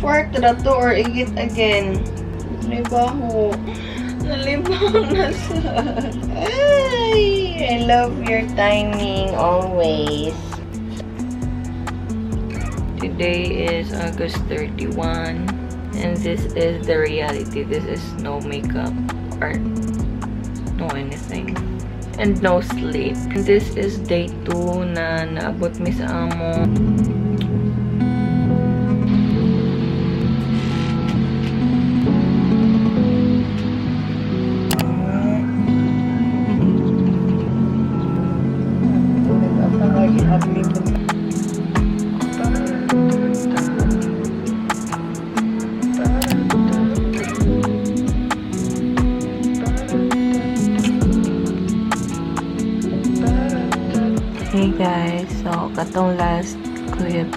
Fork ra to or igit again. Nalibaho. Nalibang na sa. Ay, I love your timing always. Today is August 31 and this is the reality. This is no makeup or no anything. And no sleep. And this is day 2 na naabot mi sa amo. Hey guys, so katong last clip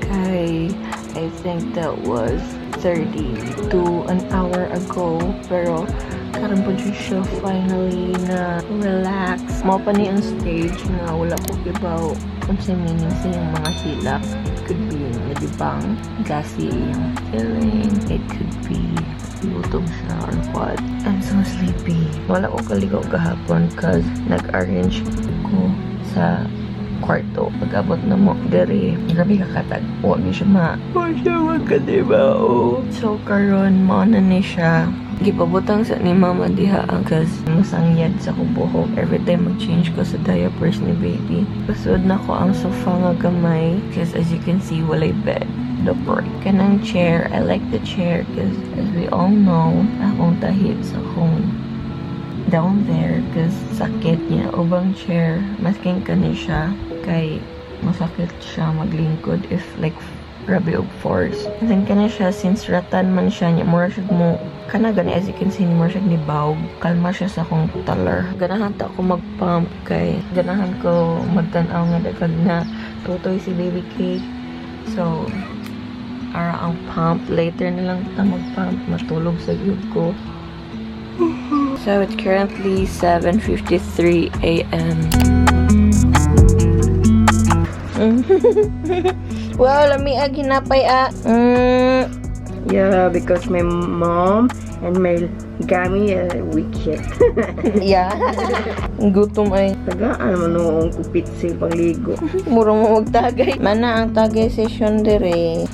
kay I think that was 32 an hour ago, pero karon po siya finally na relax. Mao pa ni ang stage nga wala ko kibaw unsay meaning sa iyang mga hilak. It could be nalibang, gassy iyang feeling. It could be gutom siya or what. I'm so sleepy. Wala ko kaligo gahapon 'cause nag-arrange ko sa kwarto. Pag-abot na mo diri, grabe ka katag. Wa gyud siya ma. Wa siya magkadibaw. So karon mao na ni siya. Gipabutang sa ni mama diha 'cause masangyad sa akong buhok every time mag-change ko sa diapers ni baby. Pasud na ko ang sofa nga gamay 'cause as you can see, walay bed. The break. Kanang chair, I like the chair 'cause as we all know, akong tahid sa akong down there 'cause sakit niya. Ubang chair, masking kani siya kay masakit siya maglingkod if like grabe og force. And then kani siya, since rattan man siya niya, mura siya mo kana gani, as you can see, mura siya ni bawg. Kalma siya sa akong talar. Ganahan ta ako mag-pump kay ganahan ko magtan-aw nga daghan na tutoy si baby cake. So ara ang pump. Later na lang ta mag-pump. Matulog sa gyud ko. So it's currently 7:53 a.m. Wow, lami ag hinapay ah. Yeah, because my mom and my gami wicked. Yeah. Gutom ay. Tagaan man noong kupit sa pangligo. Mura mo magtagay. Mana ang tagay session dire.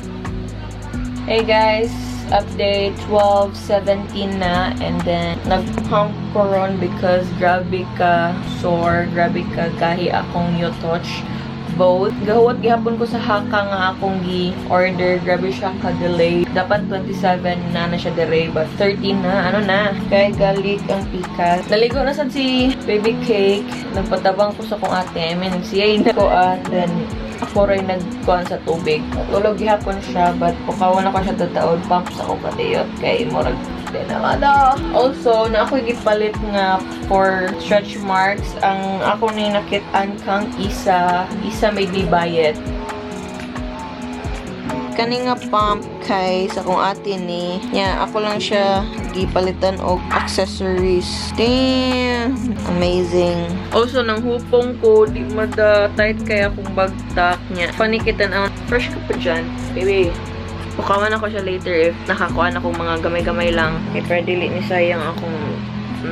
Hey guys, update, 12:17 na and then nag-pump ko ron because grabe ka sore, grabe ka gahi akong touch both. Gahuwat gihapon ko sa Haka nga akong gi-order. Grabe siya ka-delay. Dapat 27 na na siya dire, but 13 na. Ano na? Kay galik ang pikas. Naligo na sad si baby cake. Nagpatabang ko sa kong ate. I mean, siya yung nagkuan. Then, ako rin nagkuan sa tubig. Tulog gihapon siya, but pukawan ako siya tataod. Pump sa ako kadiyot. Kay murag di na kada. Also, na ako gipalit nga for stretch marks. Ang ako ni nakit-an kang Isa. Isa made me buy it. Kani nga pump kay sa kong ate ni. Ya, ako lang siya gipalitan og accessories. Damn! Amazing. Also, nang hupong ko, di mada tight kaya akong bagtak niya. Funny kita na fresh ka pa dyan. Baby, pukawan ako siya later if nakakuha na akong mga gamay-gamay lang. Kay pero dili ni sayang akong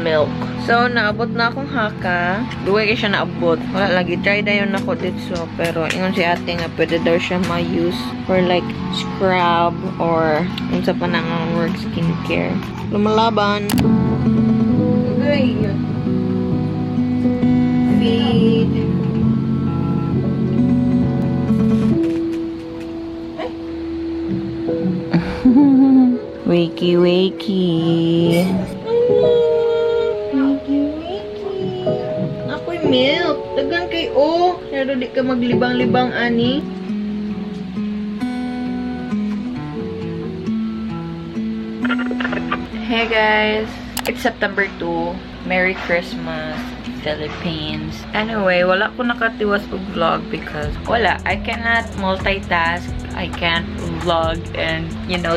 milk. So, naabot na akong Haka. Duway kay siya naabot. Wala lagi. Try dayon nako dito. Pero, ingon si ate nga, pwede daw siya ma-use for like scrub or unsa pa na nga work skincare. Lumalaban. Okay. Feed. Ay. Wakey, wakey. Wakey, wakey. Ako'y milk. Dagan kay o. Pero di ka maglibang-libang, ani. Hey guys, it's September 2. Merry Christmas, Philippines. Anyway, wala ko nakatiwas og vlog because wala, I cannot multitask. I can't vlog and,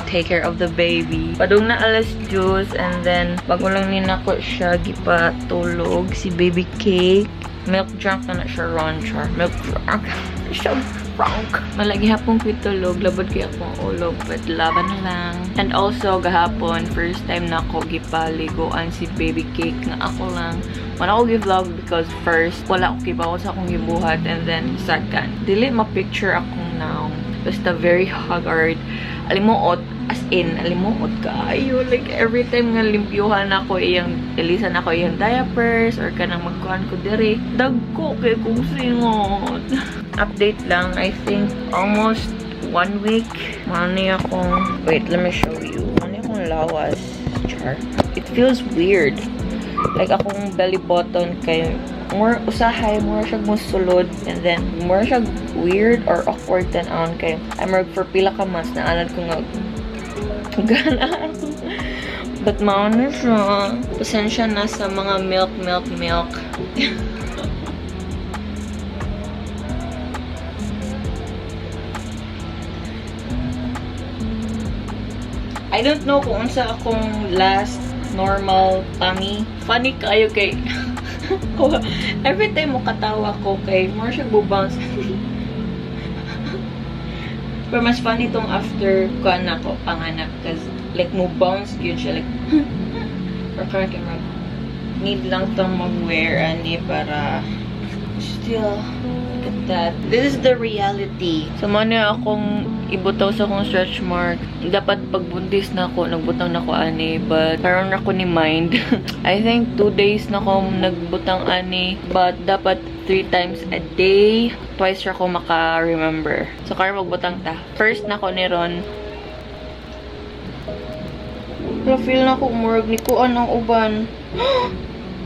take care of the baby. Padung na alas juice and then bago lang ni nako siya gipatulog si baby cake. Milk drunk na na siya ron, char. Milk drunk. Siya Prank. Wala gihapon ko tulog, labad kay akong ulo, but laban na lang. And also, gahapon, first time na ako gipaliguan si Baby Cake nga ako lang. Wala ako gi-vlog because first, wala ako kibaw sa akong gibuhat, and then second, dili ma-picture akong naong. Basta very haggard. Alimuot, as in, alimuot kaayo. Like, every time nga limpyuhan ako iyang, ilisan ako iyang diapers, or kanang magkuhan ko diri, dagko kay kong singot. Update lang, I think, almost 1 week. Mani akong, wait, let me show you. Mani akong lawas. Char. It feels weird. Like, akong belly button kay, more usahay, more siya musulod, and then, more siya weird or awkward tan-awon kay, I'm for pila ka months na anad ko nga, gana. But mao na siya. Pasensya na sa mga milk, milk, milk. I don't know kung unsa akong last normal tummy. Funny kaayo kay every time mo katawa ko kay more siya bounce. Pero mas funny tong after ko anak ko panganak cause like mo bounce gyud siya like or current camera. Need lang tong mag-wear ani para still look at that. This is the reality. So mo na akong ibutaw sa akong stretch mark. Dapat pagbuntis na ako, nagbutang na ko ani, but karon ra ko ni mind. I think 2 days na ko nagbutang ani, but dapat 3 times a day. Twice ra ko maka-remember. So karon magbutang ta. First na ko ni Ron. Pero feel na ko murag ni kuan ang uban.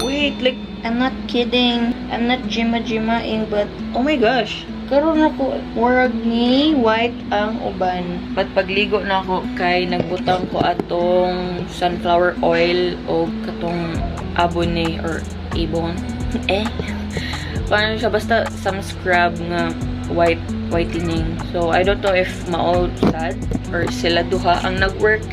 Wait, like I'm not kidding. I'm not jima-jimaing, but oh my gosh. Karon ako murag ni white ang uban. But pagligo na ako kay nagbutang ko atong sunflower oil o katong abone or abon. Eh. Paano siya basta some scrub nga white whitening. So I don't know if mao sad or sila duha ang nagwork.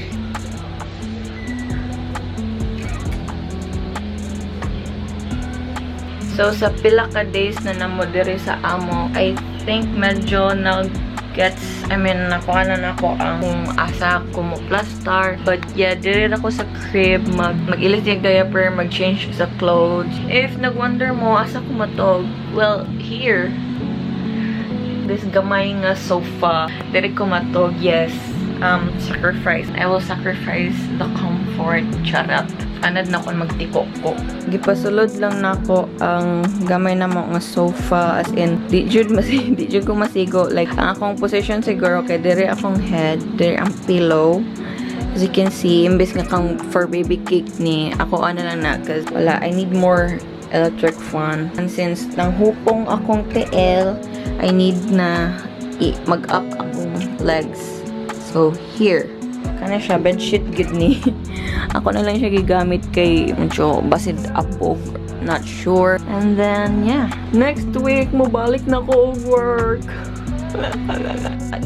So, sa pila ka days na namo diri sa amo, I think medyo nag-gets, I mean, nakuha na nako ang kung asa ko mo plaster. But yeah, diri na ko sa crib, mag-ilis yung diaper, mag-change sa clothes. If nag-wonder mo, asa ko matog? Well, here. This gamay nga sofa. Diri ko matog, yes. Sacrifice. I will sacrifice the comfort. Charot. Anad na ko magtiko ko. Gipasulod lang nako ang gamay na mo nga sofa, as in di jud di jud ko masigo. Like ang akong position siguro kay diri akong head, diri ang pillow. As you can see, imbes nga kang for Baby Cake ni ako ano lang na cause wala, I need more electric fan. And since nang hupong akong TL, I need na mag-up akong legs. So here kana siya bedsheet gid ni. Ako na lang siya gigamit kay medyo basid apog, not sure. And then yeah, next week mobalik na ko og work.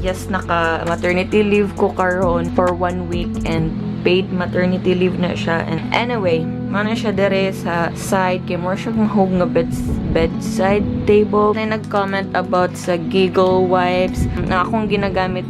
Yes, naka maternity leave ko karon for 1 week and paid maternity leave na siya. And anyway, mana siya dere sa side kay more siya mahog nga bedside table. Na nag-comment about sa giggle wipes na akong ginagamit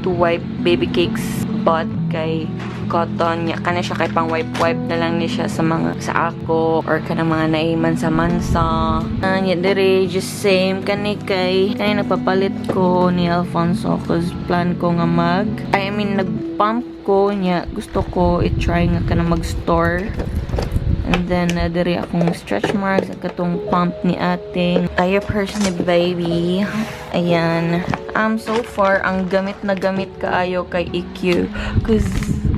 to wipe Baby Cake's butt kay cotton niya. Kana siya kay pang wipe-wipe na lang ni siya sa mga sa ako or kanang mga naiman sa mansa. Nya dire just same kani kay kani nagpapalit ko ni Alfonso cause plan ko nga mag I mean nagpump ko niya, gusto ko i-try nga kanang mag-store. And then, diri akong stretch marks at katong pump ni ating diapers ni baby. Ayan. So far, ang gamit na gamit kaayo kay EQ. Cause,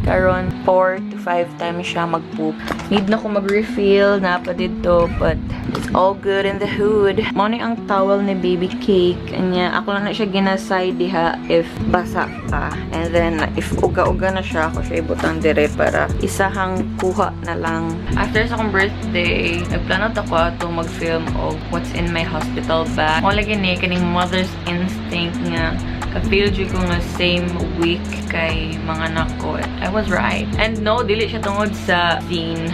karon 4 to 5 times siya mag-poop. Need na ko mag-refill na pa dito, but it's all good in the hood. Mao ni ang towel ni Baby Cake. Anya, ako lang na siya ginaside diha if basa pa. And then, if uga-uga na siya, ako siya ibutang dire para isahang kuha na lang. After sa akong birthday, nagplano ta ko atong mag-film og what's in my hospital bag. Mo lagi ni kaning mother's instinct nga ka-feel jud ko nga same week kay mga anak ko. I was right. And no, dili siya tungod sa scene.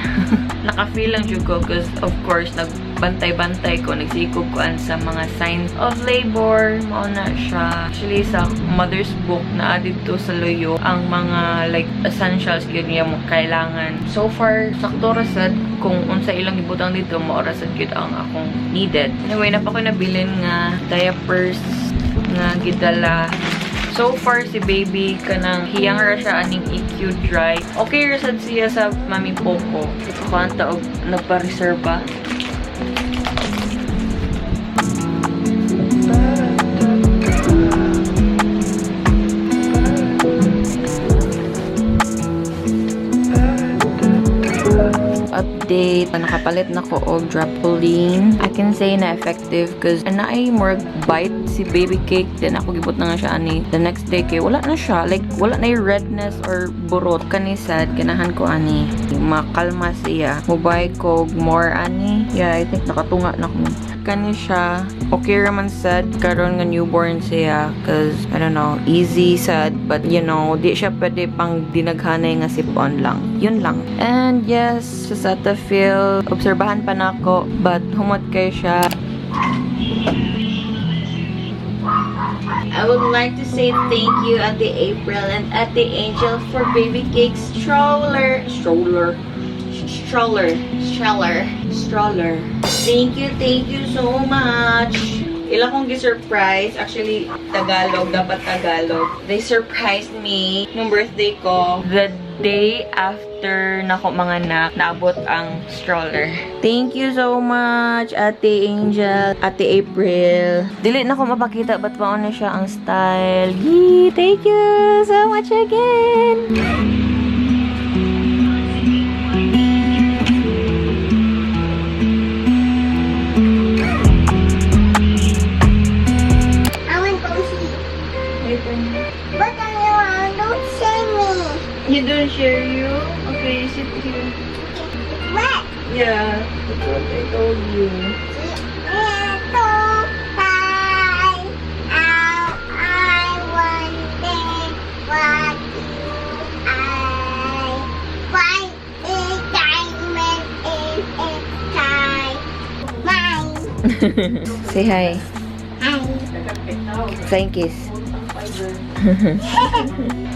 Naka-feel lang jud ko cause of course nag Nagbantay-bantay ko, nagsikog ko an sa mga signs of labor. Mao na siya. Actually, sa mother's book na dito sa luyo, ang mga like essentials gyud niya mo kailangan. So far, sakto ra sad kung unsa ilang ibutang dito, mao ra sad gyud ang akong needed. Anyway, naa pa ko nabilin nga diapers nga gidala. So far, si baby kanang hiyang ra siya aning EQ dry. Okay ra sad siya sa Mami Poco. Ikakuan ta og nagpa-reserva. Update, nakapalit na ko og Drapolene. I can say na effective cause naay more bite si baby cake, then ako gibot na nga siya ani the next day kay wala na siya, like wala na yung redness or burot. Kani sad ganahan ko ani makalma siya, mubay ko og more ani. Yeah, I think nakatunga na ko kani siya. Okay raman sad karon nga newborn siya cause I don't know, easy sad, but you know, di siya pwede pang dinaghanay nga sip-on lang. Yun lang. And yes, sa Cetaphil, obserbahan pa nako, but humot kay siya. I would like to say thank you, Ate April and Ate Angel, for baby cake stroller. Stroller. Stroller. Stroller. Stroller. Thank you so much. Ila kong gi-surprise. Actually, Tagalog. Dapat Tagalog. They surprised me nung birthday ko. The day after nako manganak, naabot ang stroller. Thank you so much, Ate Angel, Ate April. Dili na ko mapakita, but mao na siya ang style. Yee, thank you so much again! I want to go see. But I don't share me. You don't share you? Okay, you sit here. It's wet. Yeah, that's what I told you. Little pie, how I wonder what you are. Find a diamond in a sky. Mine. Say hi. Hi. Sign kiss.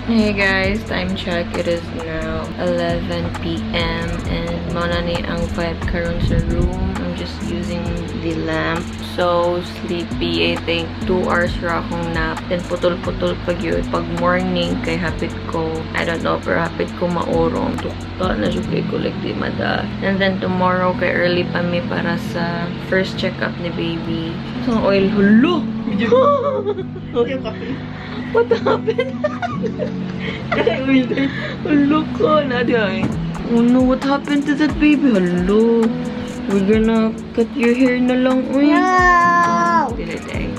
Hey guys, time check. It is now 11 p.m. and mao na ni ang vibe karon sa room. I'm just using the lamp. So sleepy. I think 2 hours ra akong nap. Then putol-putol pag yun. Pag morning kay hapit ko, I don't know, pero hapit ko maurong. Tukta na siya kay ko, like di mada. And then tomorrow kay early pa mi para sa first checkup ni baby. So oil, hulo! What happened? Hello ko, Nadia. Oh no, what happened to that baby? Hello. We're gonna cut your hair na lang, uy. No. Dili, day.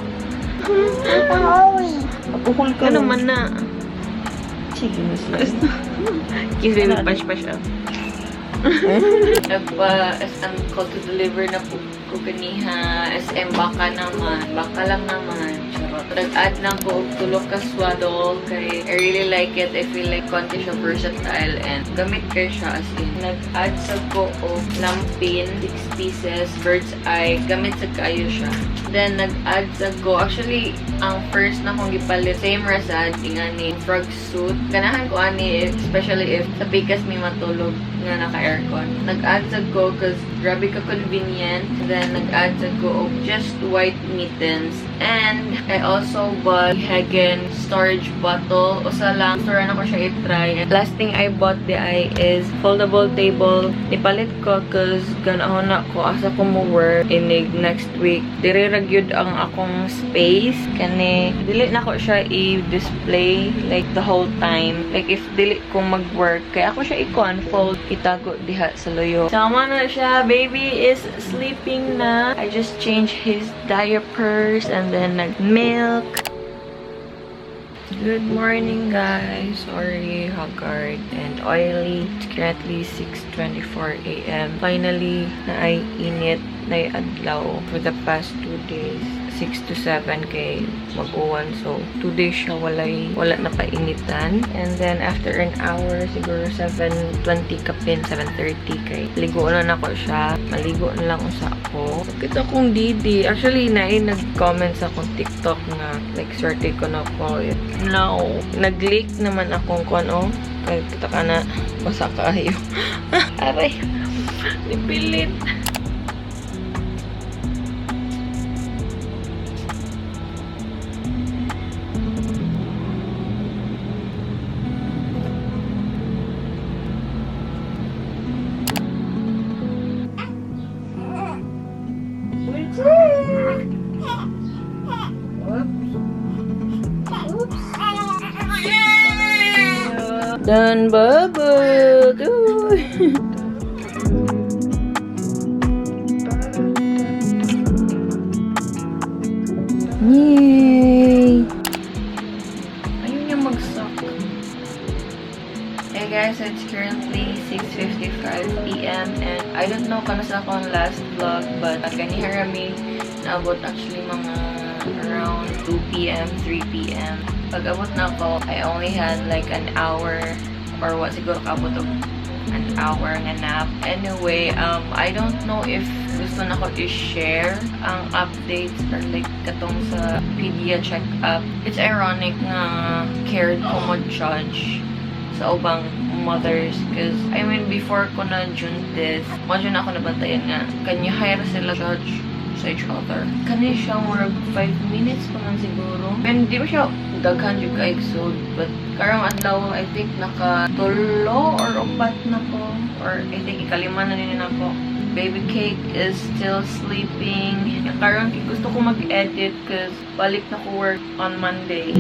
Holy. Ukol ka Ano man na? Sige, miss. Kiss baby, pash pash up. Nagpa-SM call to deliver na po ko kaniha. SM baka naman. Baka lang naman. Charot. Nag-add lang ko og tulo ka swaddle kay I really like it. I feel like konti siya versatile and gamit kay siya as in. Nag-add sa ko og lampin, 6 pieces, bird's eye. Gamit sa kaayo siya. Then nag-add sa ko, actually ang first na kong gipalit, same ra sad ingani frog suit. Ganahan ko ani, especially if sa pikas mi matulog nga naka-aircon. Nag-add sa ko cause grabe ka convenient. Then nag-add sa ko og just white mittens. And I also bought Hagen storage bottle. Usa lang. Gusto na ko siya i-try. Last thing I bought di ay is foldable table. Nipalit ko cause ganahon na ko asa ko mo work inig next week. Diri ra gyud ang akong space kani dili na ko siya i-display like the whole time. Like if dili ko mag-work kay ako siya i-unfold, itago diha sa luyo. Sama na siya. Baby is sleeping na. I just changed his diapers and then nag-milk. Good morning, guys. Sorry, haggard and oily. It's currently 6:24 a.m. Finally, naay init, naay adlaw for the past 2 days. 6 to 7 kay mag-uwan. So, 2 days siya wala na painitan. And then, after an hour, siguro 7:20 kapin, 7:30 kay ligo na nako siya. Maligo na lang usa ako. Sakit akong didi. Actually, naay nag-comment sa akong TikTok nga, like, swerte ko na ko. No. Nag-leak naman akong kuan, oh. Kaya kita ka na, basa kaayo. Aray. Nipilit. Oops. Done, bubble. Uy. Yay! Ayaw niya mag-suck. Hey guys, it's currently 6:55 p.m. and I don't know kung sa akong last vlog, but ganiha ra mi naabot, actually mga around 2 p.m., 3 p.m. Pag abot na ako, I only had like an hour or what, siguro kaabot og an hour nga nap. Anyway, I don't know if gusto na ko i-share ang updates or like katong sa pedia check-up. It's ironic nga cared ko mo-judge sa ubang mothers because, I mean, before ko na juntis, medyo na ako nabantayan nga kanya hire sila judge sa each other. Kani siya more 5 minutes pa man siguro. And di ba siya daghan jud ka exod, but karong adlaw I think naka tulo or upat na ko or I think ikalima na din nako. Baby Cake is still sleeping. Karon kay gusto ko mag-edit 'cause balik na ko work on Monday.